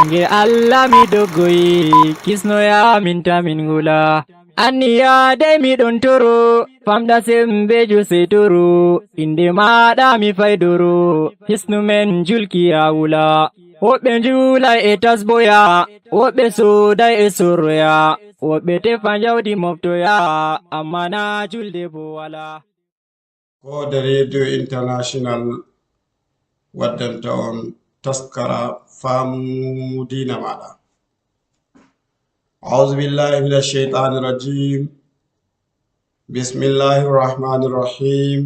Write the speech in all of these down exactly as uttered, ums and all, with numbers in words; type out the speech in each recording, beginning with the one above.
Nge Allah mi doggoyi, kisnoya min ta min ngula. Anniya dey mi ɗon toro, famɗa sembejo sey toro. Innde maaɗa mi faydoro, hisnu men julki ya wula. Woɓɓe njuulay e tasboya, woɓɓe sooday e sorroya, woɓɓe tefa njawdi moftoya, amma na julde bo wala. Koode Radio International waddanta on taskara Faamu Diina Maaɗa. أعوذ بالله من الشيطان الرجيم. بسم الله الرحمن الرحيم.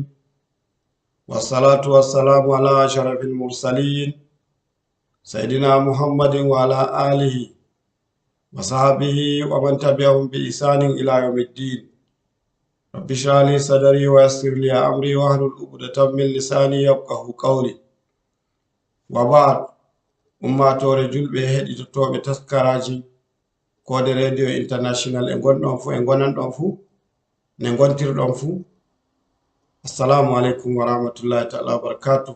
والصلاة والسلام على أشرف المرسلين، سيدنا محمد وعلى آله وصحبه ومن تبعهم بإحسان إلى يوم الدين. رب اشرح لي صدري ويسر لي أمري واحلل عقدة من لساني يفقهوا قولي. وبعد، ummaatoore julɓe e heɗitotooɓe taskaraaji Koode Radio International e ngonɗon fuu, e ngonanɗon fuu, ne ngontirɗon fuu. Assalamu aleykum wa rahmatullahi ta'ala wa barakatuh.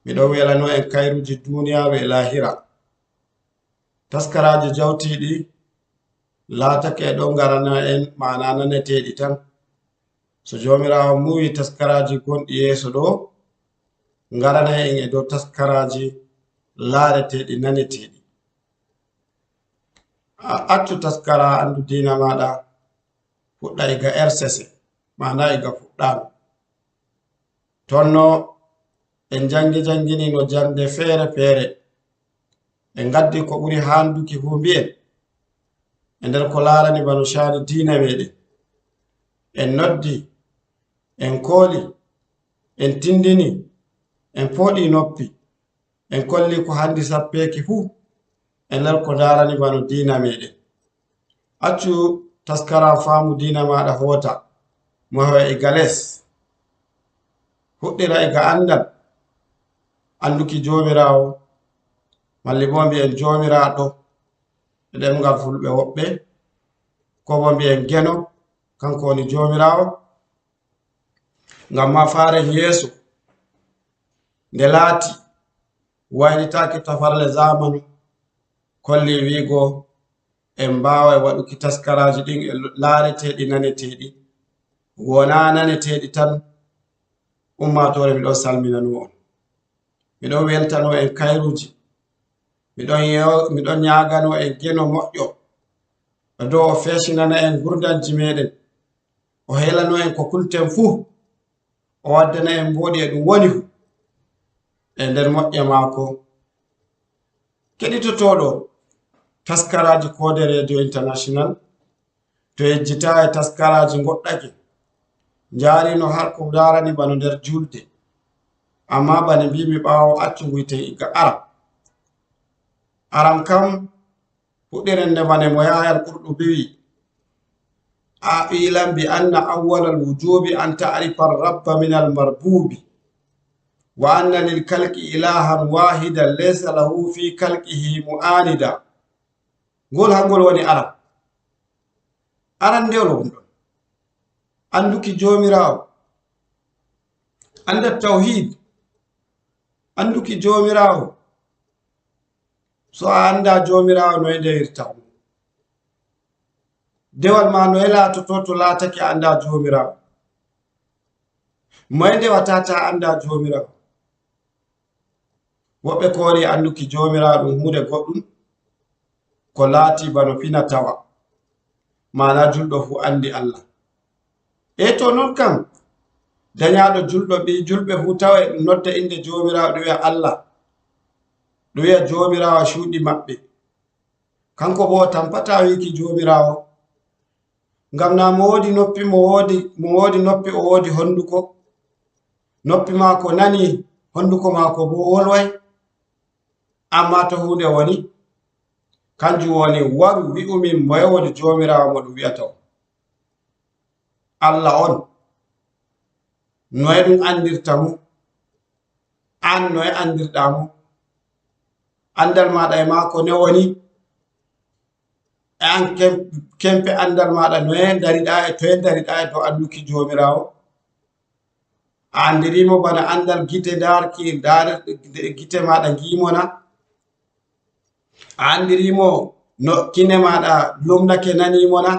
Miɗo welano en kayruuji duuniyaaru e laahira. Taskaraaji jawtiiɗi laatake e ɗo ngarana en maana naneteeɗi tan. So Joomiraawo muuyi taskaraaji gonɗi yeeso ɗo, ngarana en e dow taskaraaji laareteeɗi naneteeɗi. A accu taskara Anndu Diina Maaɗa fuɗɗa iga R C C, maana iga fuɗɗaano. Tonno en janngi jannginino jaŋde feere feere. En ngaddi ko ɓuri haanduki fuu mbi'en e nder ko laarani bano shaani diina meɗen. En noddi, en kooli, en tindini, en pooɗi noppi. En kolli ko handi sappeeki fuu e nder ko ndaarani bano diina meɗen. Accu taskara Faamu Diina Maaɗa hoota, mo hewa e gales. Fuɗɗira e ga anndal, annduki Joomiraawo, malli bo mbi'en Joomiraaɗo e ɗemngal Fulɓe woɓɓe, ko bo mbi'en Geno, kanko woni Joomiraawo. Ngam ma faaren yeeso, nde laati waylitaaki tafarle zamanu, kolli wiigo en mbaaway waɗuki taskaraaji ɗin e laareteeɗi naneteeɗi, wonaa naneteeɗi tan. Ummaatoore, miɗon salminano on. Miɗon weltano en kayruuji. Miɗon yew-, miɗon ñaagano en Geno moƴƴo. O dow o feesinana en ngurndanji meɗen. O helano en ko kulten fuu. O waddana en mbooɗi e ɗum woni fuu e nder moƴƴe maako. Keɗitotooɗo taskaraaji Koode Radio International, to yejjitaa e taskaraaji ngoɗɗake, njaarino har ko ndaarani bano nder julde. Amma bane mbiimi ɓaawo, accu nguyten iga aram. Aram kam, fuɗɗiren nde bane mo Yahya al-Qurtubi wi'i, "A ilam bi anna awwalal wujubi an ta'rifa ar-rabba min al-marbubi, wa anna lil khalqi ilahan wahidan laysa lahu fi khalqihi mu'anida." Ngol hangol woni aram. Aran nde on ɗon. Annduki Joomiraawo. Annda tawhid. Annduki Joomiraawo. So a annda Joomiraawo, noy nde irta mo? Dewal ma noy laatoto to laatake a annda Joomiraawo? Moy ndewata ta annda Joomiraawo? Woɓɓe koori annduki Joomiraawo ɗum huunde goɗɗum ko laati bano fina tawa, maana julɗo fuu anndi Allah. E to non kam, danyaaɗo julɗo, ɓii julɓe fuu tawa e ɗum nodda innde Joomiraawo, ɗum wi'a Allah, ɗum wi'a Joomiraawo cuuɗi maɓɓe. Kanko boo o tampataa wiiki Joomiraawo, ngam naa mo woodi noppi, mo woodi, mo woodi noppi, o woodi honduko. Noppi maako nani, honduko maako boo wolway. Ammaa to huunde woni, kanjum woni, waru wi'u min moye woni Joomiraawo mo ɗum wi'ata on. Allah on, noye ɗum anndirta mo? An noye anndirɗa mo? Anndal maaɗa e maako ne woni? E an kem-, kempe anndal maaɗa noye ndariɗa e toye ndariɗa e dow annduki Joomiraawo? A anndiri mo bana anndal gite ndaarki, ndaar-, gite maaɗa ngiimo na? A anndiri mo no kine maaɗa lumnake nanii mo na?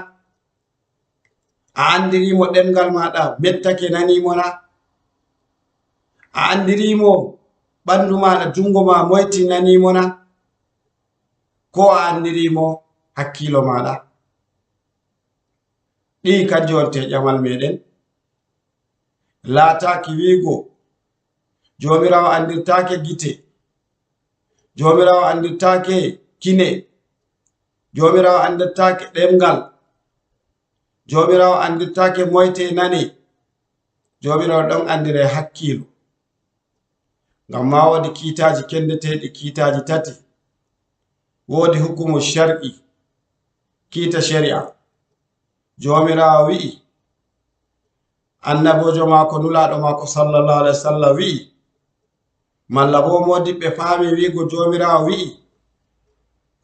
A anndiri mo ɗemngal maaɗa mettake nanii mo na? A anndiri mo ɓanndu maaɗa, junngo ma moyti nanii mo na? Ko a anndiri mo hakkiilo maaɗa? Ɗii kanji wonte ƴamal meɗen. Laataaki wiigo, Joomiraawo anndirtaake gite, Joomiraawo anndirtaake kine, Joomiraawo anndirtaake ɗemngal, Joomiraawo anndirtaake moyte nane, Joomiraawo ɗon anndire hakkiilo. Ngam ma woodi kiitaaji kenndeteeɗi, kiitaaji tati. Woodi hukumu shar'i, kiita shari'a. Joomiraawo wi'i, annaboojo maako, nulaaɗo maako sallallahu alaihi wasallam wi'i, malla boo moodiɓɓe paami wi'igo Joomiraawo wi'i,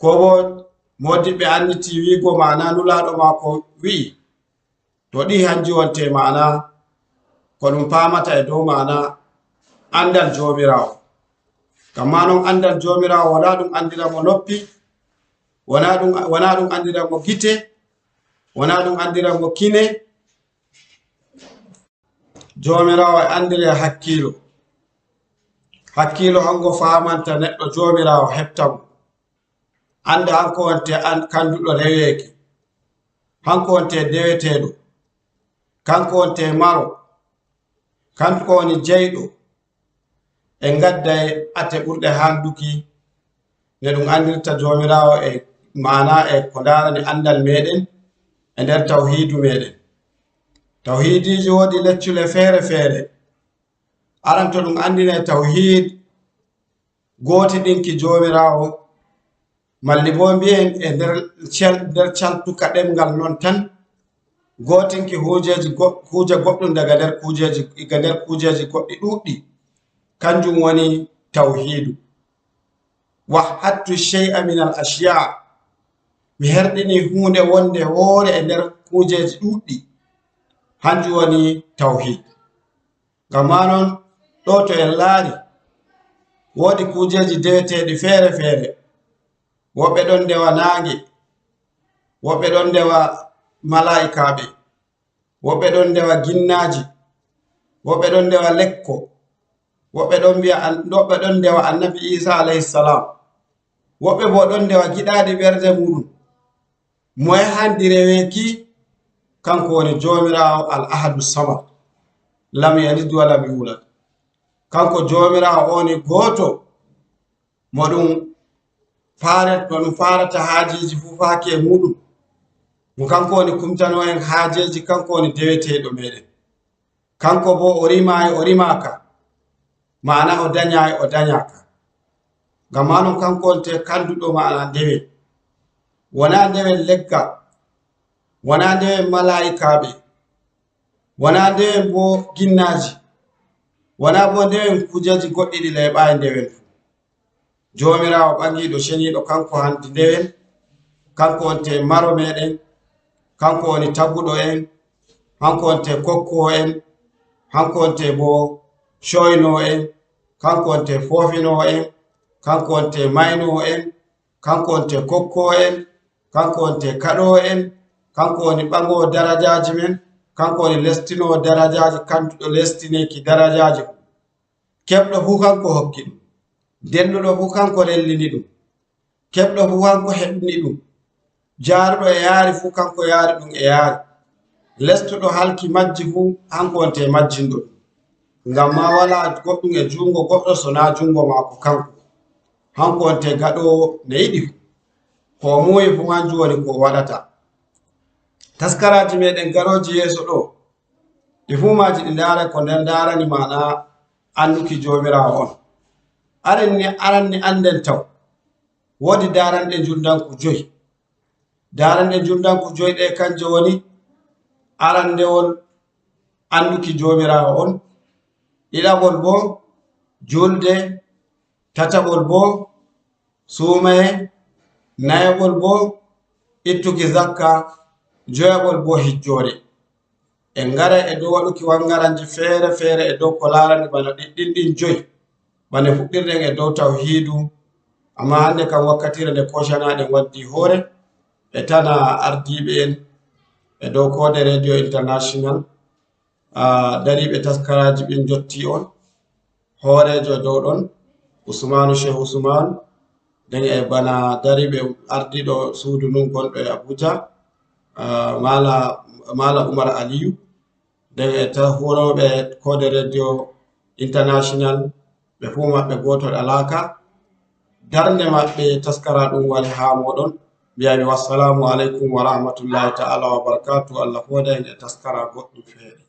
koo boo moodiɓɓe anniti wi'igo ma'ana nulaaɗo maako wi'i, to ɗi hanji wonte ma'ana ko ɗum paamata e dow ma'ana anndal Joomiraawo. Ngam ma non anndal Joomiraawo wonaa ɗum anndira mo noppi, wonaa ɗum, wonaa ɗum anndira mo gite, wonaa ɗum anndira mo kine. Joomiraawo e anndire hakkiilo. Hakkiilo hango faamanta neɗɗo Joomiraawo heɓta mo. Annda hanko wonte an-, kannduɗo reweeki. Hanko wonte deweteeɗo. Kanko wonte maro. Kanko woni jeyɗo. En ngadday ate ɓurɗe hannduki ne ɗum anndirta Joomiraawo e maana e ko ndaarani anndal meɗen e nder tawhiidu meɗen. Tawhiidiiji woodi leccule feere-feere. Aran to ɗum anndine tawhiid, gootiɗinki Joomiraawo, malli boo mbi'en e nder cel-, nder caltuka ɗemngal non tan, gootinki huujeeji go-, kuuje goɗɗum daga nder kuujeeji, daga nder kuujeeji goɗɗi ɗuuɗɗi, kanjum woni tawhiidu. Wahhattu shay'a min al ashya, mi herɗini huunde wonde woore e nder kuujeeji ɗuuɗɗi, hanjum woni tawhiid. Ngam maa non, ɗo to en laari, woodi kuujeeji deweteeɗi feere-feere. Woɓɓe ɗon ndewa naange, woɓɓe ɗon ndewa malaa'ikaaɓe, woɓɓe ɗon ndewa ginnaaji, woɓɓe ɗon ndewa lekko, woɓɓe ɗon mbi'a an-, woɓɓe ɗon ndewa Annabi Iisa alayhi salaam, woɓɓe boo ɗon ndewa giɗaaɗi ɓernde muuɗum. Moye haandi reweeki? Kanko woni Joomiraawo Al Ahadu Samad, lam yalid wa lam yuulad. Kanko Joomiraawo o woni gooto, mo ɗum faaret-, mo ɗum faarata haajeeji fuu faaki e muuɗum. Mo kanko woni kumtano en haajeeji, kanko woni deweteeɗo meɗen. Kanko boo o rimaayi, o rimaaka, ma'ana o danyaayi, o danyaaka. Ngam maa non kanko wonte kannduɗo ma'ana ndewe. Wonaa ndewe leggal, wonaa ndewe malaa'ikaaɓe, wonaa ndewe boo ginnaaji, wonaa boo ndewe kuujeeji goɗɗi ɗi leeɓaayi ndewe fuu. Joomiraawo ɓaŋiiɗo, ceniiɗo, kanko haandi ndewen, kanko wonte maro meɗen, kanko woni taguɗo en, kanko wonte kokkoowo en, kanko wonte boo coynoowo en, kanko wonte foofinoowo en, kanko wonte maynoowo en, kanko wonte kokkoowo en, kanko wonte kaɗoowo en, kanko woni ɓaŋoowo darajaaji men, kanko woni lestinoowo darajaaji, kannduɗo lestineeki darajaaji. Keɓɗo fuu kanko hokki ɗum, delluɗo fuu kanko lellini ɗum, keɓɗo fuu kanko heɓni ɗum, jaaruɗo e yaari fuu kanko yaari ɗum e yaari, lestuɗo halki majji fuu kanko wonte majjinɗo ɗum. Ngam maa walaa goɗɗum e junngo goɗɗo so naa junngo maako kanko. Kanko wonte gaɗoowo ne yiɗi fuu. Ko o muuyi fuu kanjum woni ko o waɗata. Taskaraaji meɗen garooji yeeso ɗo, ɗi fuu maaji ɗi ndaara ko nder ndaarani maana annduki Joomiraawo on. Aran ni, aran ni annden taw. Woodi daaranɗe njulndanku joy. Daaranɗe njulndanku joy ɗe kanje woni, arandewol annduki Joomiraawo on, ɗiɗaɓol boo julde, tataɓol boo suumaye, nayaɓol boo ittuki zakka, joyaɓol boo hijjoore. En ngaray e dow waɗuki wangaranji feere-feere e dow ko laarani bana ɗin, ɗin, ɗin joy, bana fuɗɗirɗen e dow tawhiidu, Amma hannde kam wakkatire nde kocanaaɗen waddi hoore, e tana ardiiɓe en e dow Koode Radio International, ah, dariiɓe taskaraaji ɓin jotti on, hooreejo dow ɗon, Usmaanu Shehu Usmaan, nden e bana dariiɓe ardiiɗo suudu ndun gonɗo e Abuja, ah, Maala, Maala Umar Aliyu, nden e ta-, huwooɓe Koode Radio International, ɓe fuu maɓɓe gootol alaaka. Darnde maɓɓe taskara ɗun wari haa mooɗon. Mbi'aymi wassalaamu aleykum wa rahmatullahi ta'ala wa barakaatu. Allah fooda en e taskara goɗɗum feere.